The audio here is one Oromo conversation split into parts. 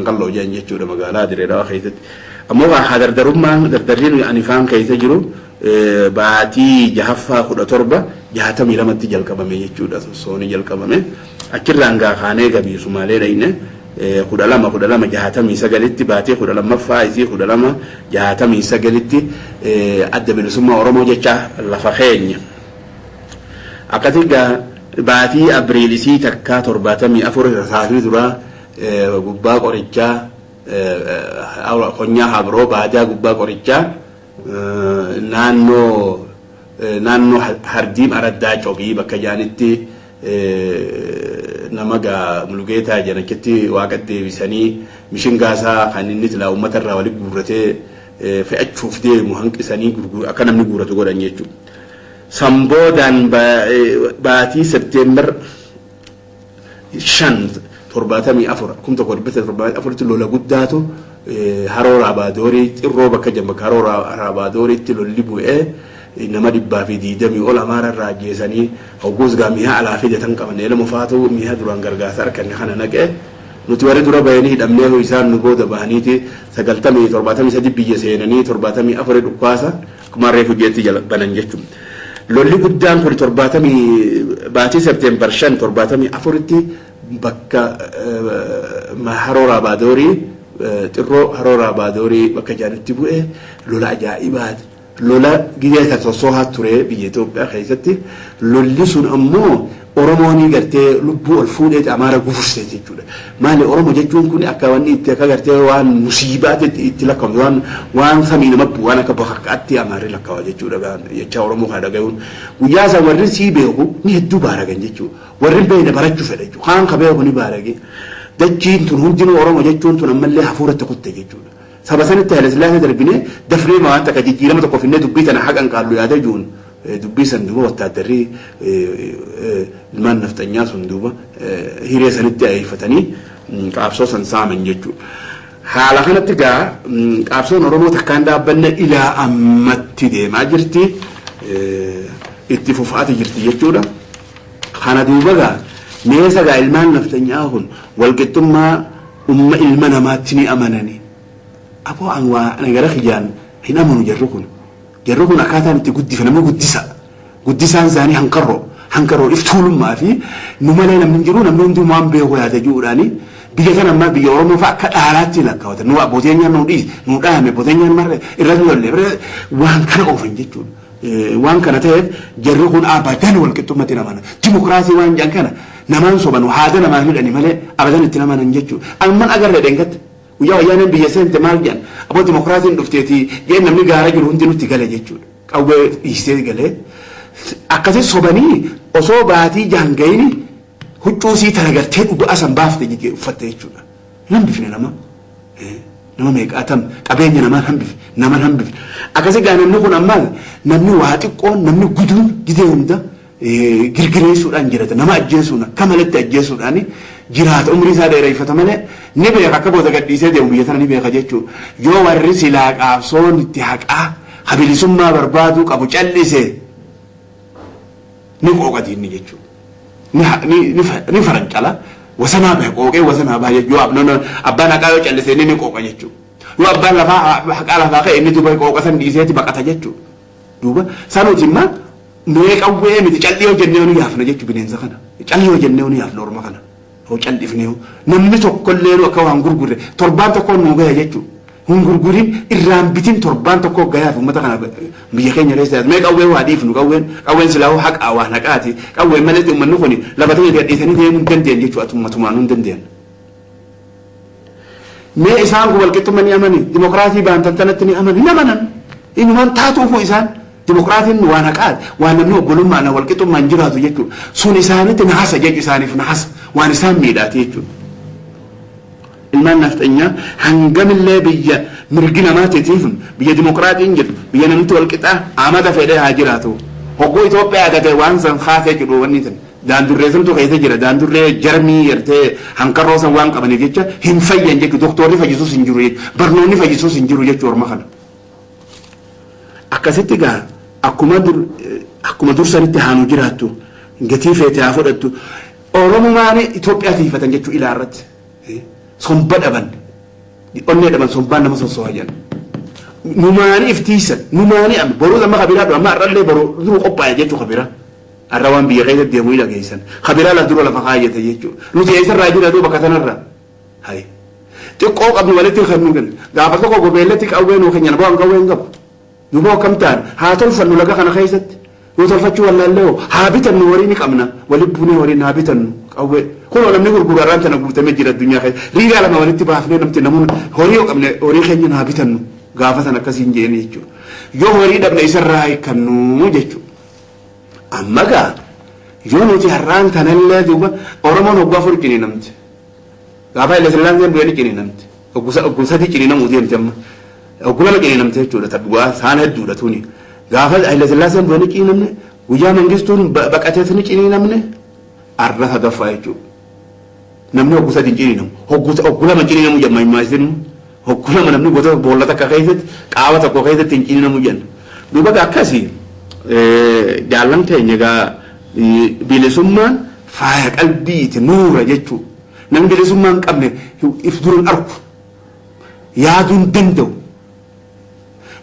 Qalloo jedhan jechuudha magaalaa Dirree Dhawaa keessatti. Ammoo haa dardarummaan dardarriin ani faan keessa jiru baatii jahaffaa 1762tti jalqabame jechuudha, sossoonii jalqabame. Achirraan gaa kaanee gabii Sumaalee dhayne 12 12 69tti, baatii 12ffaa isii 12 69tti Adda Bilisummaa Oromoo jecha lafa keenya. Akkasii gaa baatii Abriil isii takkaa 74 rasaasni duraa gubbaa qorichaa, konyaa Habroo baadaa gubbaa qorichaa, naannoo Hardiim Araddaa Cobii bakka jaanitti nama gaa Mulugeetaa jedhan achitti waaqa deebisanii, mishingaasaa kan inni silaa uummata irraa walitti guurratee fe'achuuf deemu hanqisanii akka namni guurratu godhan jechuudha. Sanboodaan baatii Septeembar 5 74, 1974tti lola guddaatu Haroo Raabaadorii, Xirroo bakka jedhamu, bakka Haroo Raabadooriitti lolli bu'ee nama 120 ol Amaara irraa ajjeesanii. Hogguus gaa mi'a alaa fidatan qaban, elma faatu mi'a duraan gargaarsa arganne kana naqee, nuti warri dura bahanii hidhamnee, isaan nu booda bahaniiti sagaltamii 73 biyya seenanii 74 dhukkaasa akkuma reefu jeetti jala banan jechuudha. Lolli guddaan kun torbaatamii baatii Septeembar 5 74tti bakka Haroo Raabaadorii, Xirroo Haroo Raabaadorii bakka jaanitti bu'e lola ajaa'ibaati. Lola gidee kan sossoohaa ture biyya Itoophiyaa keessatti. Lolli sun ammoo Oromoon gartee lubbuu ol fuudhee Amaara gufurse jechuudha. Maali, Oromoo jechuun kun akka wanni itti akka gartee waan musiibaatti itti lakkaa'u, waan samii nama bu'u, waan akka bakakkaatti Amaarri lakkaa'a jechuudha jecha Oromoo kana dhagayuun. Guyyaa san warri sii beeku ni hedduu baaragan jechuudha. Warri hin beekne barachuu fedha jechuudha. Kaan ka beeku ni baarage. Dachiin tun hundinuu Oromoo jechuun tun ammallee hafuuratti kutte jechuudha. Saba sanitti Haile Sillaasee darbinee dafnee waan takka jijjiirama tokko finnee dubbii tana haqan qaallu yaada jiruun, dubbii san duuba wattaaddarri ilmaan nafxanyaa sun duuba hiree sanitti ayeeffatanii qaabsoo san saaman jechuudha. Haala kanatti gaa qaabsoon Oromoo takkaan dhaabbanne ilaa ammatti deemaa jirti. Itti fufaati jirti jechuudha. Kana duuba gaa meesa gaa ilmaan nafxanyaa kun walqixxummaa umma ilma namaatti ni amanani. Aboo, an waa ana gara kiyyaan hin amanu jarri kun. Jarri kun akkaataan itti guddifa namni guddisa. Guddisaan isaanii hanqarroo. Hanqarroo iftuulummaa fi nu malee namni hin jiru, namni hunduu waan beeku yaada jiruudhaani biyya kana ammaa biyya Oromoo fa'a akka dhaalaatti lakkaawatan. Nu abbooteen nu dhiis nu dhaame, abbooteen marre irra lolle waan kana oofan jechuudha. Waan kana ta'eef jarri kun abadan walqixxummatti hin amanan. Dimokiraasii waan jedhan kana namaan soban, haada namaa hidhani malee abadan itti amanan jechuudha. Amman agarree dheengatte. Guyyaa Wayyaaneen biyya seente maal jedhan? Aboo, dimokiraasiin dhufteeti jeen, namni gaara jiru hundi nutti gale jechuudha. Qawwee dhiisee galee. Akkasii sobanii osoo baatii jahan gahini huccuu sii tana gartee dhugaa san baafte jigee uffatte jechuudha. Hin hambifne nama. Nama meeqaatam qabeenya namaan hambifne, naman hambifne. Akkasii gaa namni kun ammaas namni waa xiqqoon namni guduun gizee hunda girgireessuudhaan jirata, nama ajjeesuun, akka malatti ajjeesuudhaan jiraata, umrii isaa dheereffata malee ni beeka, akka booda gadhiisee deemu biyya tana ni beeka jechuudha. Yoo warri silaa qaabsoon itti haqaa habilisummaa barbaaduu qabu callise ni qooqa diinni jechuudha. Ni farancala, wasanaa bahe, qooqee wasanaa bahe jechuudha. Yoo abbaan haqaa yoo callise inni ni qooqa jechuudha. Yoo abbaan lafaa haqaa lafaa ka'e inni duuba qooqa san dhiiseeti baqata jechuudha. Duuba sanuuti immoo mee qawwee miti, callii yoo jennee nu yaafna jechuudha bineensa kana. Callii yoo jennee nu yaafna orma kana. Hoo callifnee namni tokkollee nu akka waan gurgurre torbaan tokko nu gaya jechuudha. Hin gurgurin, irraan bitin, torbaan tokko gayaaf uummata kana biyya keenya keessa. Mee qawwee waa dhiifnu, qawween silaa haqaa waan haqaati. Qawween malee uummanni kun lafa ta'e gadhiisanii deemuu hin dandeenye jechuudha, ummatumaan hin dandeenye. Mee isaan kun walqixxummaa ni amani, dimokiraasii baantan tanatti ni amani, hin amanan. Inumaan taatuufu isaan dimokiraasiin waan haqaati, waan namni obbolummaan walqixxummaan jiraatu jechuudha. Sun isaanitti nahasa jechu, isaaniif nahasa, waan isaan miidhaati jechuudha. Ilmaan nafxanyaa hangamillee biyya mirgi namaatiitiif, biyya dimokiraatiin jirtu, biyya namni walqixaa amata fedhee haa jiraatu. Hogguu Itoophiyaa tate waan san kaasee jedhu wanni san. Daandurree santu keessa jira. Daandurree jarmii gartee hankarroo san waan qabaniif jecha hin fayyan jechuudha. Doktorri fayyisuus hin jiru jechuudha. Barnoonni fayyisuus hin jiru jechuudha orma kana. Akkasitti gaa akkuma dur sanitti haanu jiraattu, gatii feete haa fudhattu. Oromumaan Itoophiyaa tiifatan jechuudha ilaa irratti. Somba dhaban. Onnee dhaban sombaan nama sossoha jedhan. Numaanii iftiisan numaanii amma boruu amma kabiraa amma har'allee boruu duru qophaa'e jechuu kabiraa. Har'a waan biyya keessa deemu hin dhageessan. Kabiraa laf dura lafa kaayyate jechuudha. Nuti eessarraa jira duuba bakka sanarraa. Hayi. Xiqqoo qabnu walitti kan nu kennu. Gaafa tokko gobeellatti qawwee nuu kennan bu'aan qawwee hin qabu. Duuba akkam ta'an haa tolfannu laga kana keessatti. Yoo tolfachuu wallaallee hoo haa bitannu, horii ni qabna. Walitti buunee horiin haa bitannu qawwee. Kunoo namni gurguru har'aan tana guutamee jira addunyaa keessa. Riigaa lama walitti baafnee namti namuun horii yoo qabne horii keenya haa bitannu. Gaafa sana akkasiin jeeni jechuudha. Yoo horii dhabne isarraa hiikkannu jechuudha. Amma gaa yoo nuti har'aan tanallee duuba Oromoon hoggaa 4 ciniinamte. Gaafa Haile Sillaaseen bu'ee ni ciniinamte. Hogguu 3 ciniinamuu deemte amma. Hogguu 2 ciniinamte jechuudha. Ta dhugaa saan hedduudha tuni. Gaafa Haile Sillaaseen bu'ee ni ciniinamne. Guyyaa Mangistuun baqatees ni ciniinamne. Arra sadaffaa jechuudha. Namni hogguu 3 hin ciniinamu. Hogguu 2 ciniinamuu jedhama himaa isin. Hogguu 2 namni gosa boolla takka keessatti qaama tokko keessatti hin ciniinamu jenna. Duuba akkasii jaallan keenya egaa bilisummaan faaya qalbiiti, nuura jechuudha. Namni bilisummaa hin qabne if dura hin argu. Yaaduu hin danda'u.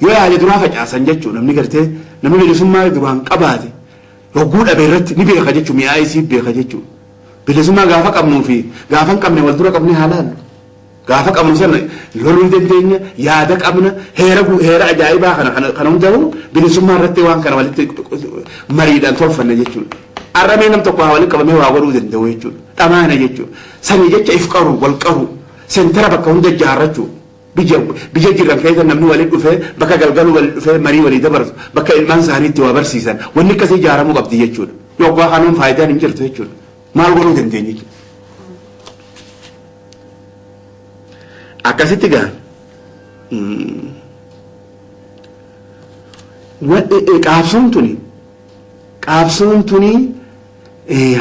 Yoo yaade duraa facaasan jechuudha. Namni gartee namni bilisummaa duraan qabaate hogguu dhabe irratti ni beeka jechuudha. Mi'aa isii beeka jechuudha. Bilisummaa gaafa qabnuu fi gaafa hin qabne wal dura qabnee haa laallu. Gaafa qabnu sana loluu ni dandeenya, yaada qabna, heera heera ajaa'ibaa kana kana kana hundaa'u bilisummaa irratti waan kana walitti mariidhaan tolfanna jechuudha. Har'a mee nam tokko haa walitti qabamee waa godhuu danda'u jechuudha. Dhamaana jechuudha. Sanii jecha if qaru, wal qaru, sentara bakka hunda ijaarrachuu. Biyya jiran keessa namni walitti dhufee bakka galgaluu walitti dhufee marii walii dabarsu, bakka ilmaan isaanii itti waa barsiisan, wanni akkasii ijaaramuu qabdi jechuudha. Yoo abbaa kanuun faayidaan hin jirtu jechuudha. Maal godhuu dandeenya jechuudha. Akkasitti gaa qaabsoon tuni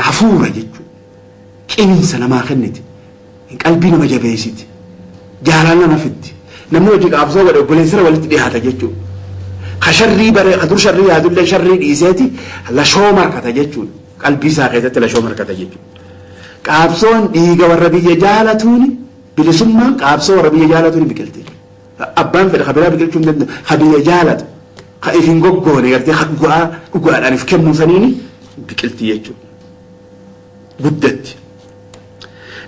hafuura jechuudha. Cimiinsa namaa kenniti. Qalbii nama jabeessiti. Jaalala nama fiddi. Namni hojii qaabsoo godhe obboleessara walitti dhiyaata jechuudha. Ka sharrii bare ka dur sharrii yaadullee sharrii dhiiseeti lashoo markata jechuudha. Qalbii isaa keessatti lashoo markata jechuudha. Qaabsoon dhiiga warra biyya jaalatuuni, bilisummaan qaabsoo warra biyya jaalatuuni biqilti. Abbaan fedhe ka biraa biqilchuu hin danda'u. Ka biyya jaalatu, ka if hin goggoone gartee ka dhugaa dhugaadhaan if kennuu saniini biqilti jechuudha. Guddatti.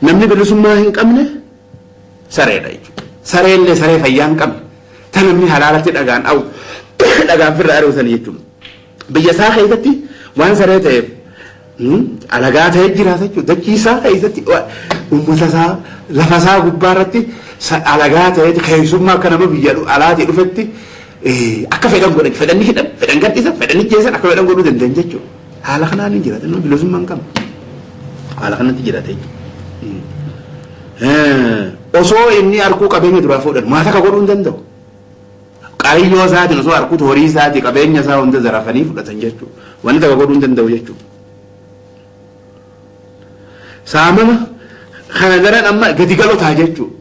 Namni bilisummaa hin qabne sareedha jechuudha. Sareellee saree fayyaa hin qabne. Ta namni halaalatti dhagaan dha'u dhagaan firra ari'u sani jechuudha. Biyya isaa keessatti waan saree ta'eef alagaa ta'ee jiraata jechuudha. Dachii isaa keessatti, uummata isaa, lafa isaa gubbaa irratti alagaa ta'ee keessummaa akka nama biyya alaatii dhufetti akka fedhan godhan, fedhan ni hidhan, fedhan gadhisan, fedhan ni jeessan, akka fedhan godhuu danda'an jechuudha. Haala kanaan hin jiraatan, nama bilisummaa hin qabne. Haala kanatti jiraata jechuudha. Osoo inni arguu qabeenya duraa fuudhan maa takka godhuu hin danda'u. Qariyyoo isaatiin osoo arguutu horii isaatii qabeenya isaa hunda zarafanii fudhatan jechuudha. Wanni takka godhuu hin danda'u jechuudha. Saamama kana daran amma gadi galotaa jechuudha.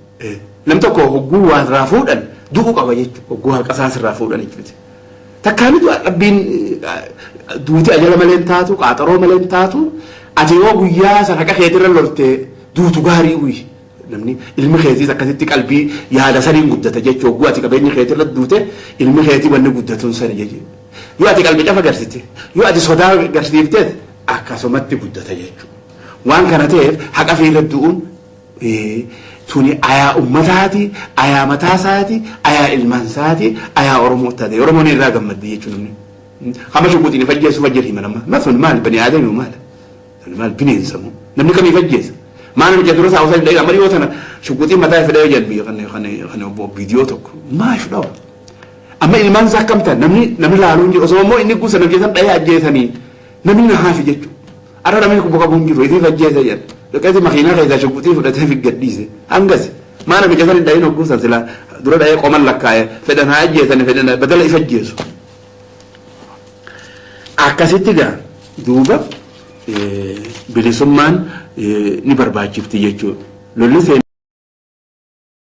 Nam tokko hogguu waa irraa fuudhan du'uu qaba jechuudha. Hogguu haqa isaas irraa fuudhan jechuudha. Takkaan du'a rabbiin duuti ajala malee hin taatu, qaaxaroo malee hin taatu. Ati yoo guyyaa san haqa keetirra loltee duutu gaarii uyi. Namni ilmi keetiis akkasitti qalbii yaada saniin guddata jechuudha. Hogguu ati qabeenya keetirra duute ilmi keetii wanni guddatuun sani jechuudha. Yoo ati qalbii cafa garsite, yoo ati sodaa garsiifteet akkasumatti guddata jechuudha. Waan kana ta'eef haqa fiirra du'uun tuni ayaa ummataati, ayaa mataa isaati, ayaa ilmaan isaati, ayaa Oromoo taate. Oromoon irraa gammaddi jechuudha namni. Hamma shukuutiin fajjeessu fajjeessu himan amma. Ma sun maal bani aadami maal? Sun maal bineensa moo? Namni kamii fajjeessa? Maal namicha dura isaa osoo hin dha'in amma dhiyoo tana shukuutiin mataa fedhee jedhan biyya kan kan kan obbo viidiyoo tokko. Maal dhawa? Amma ilmaan isaa akkam ta'an namni laaluu hin jiru. Osoo immoo inni guusa namni san dha'ee ajjeesanii namni na haafi jechuudha. Arra namni kubba qabu hin jiru. Ifii fajjeessa jedhan. Dhaqeeti makiinaa keessaa shukuutii fudhatee fi gadhiise. Hangasi. Maa namicha san hin dha'in hogguu san silaa dura dha'ee qoman lakkaa'e fedhan haa ajjeesani fedhan badala ifa ajjeesu. Akkasitti gaa duuba bilisummaan ni barbaachifti jechuudha. Lolli seenaa.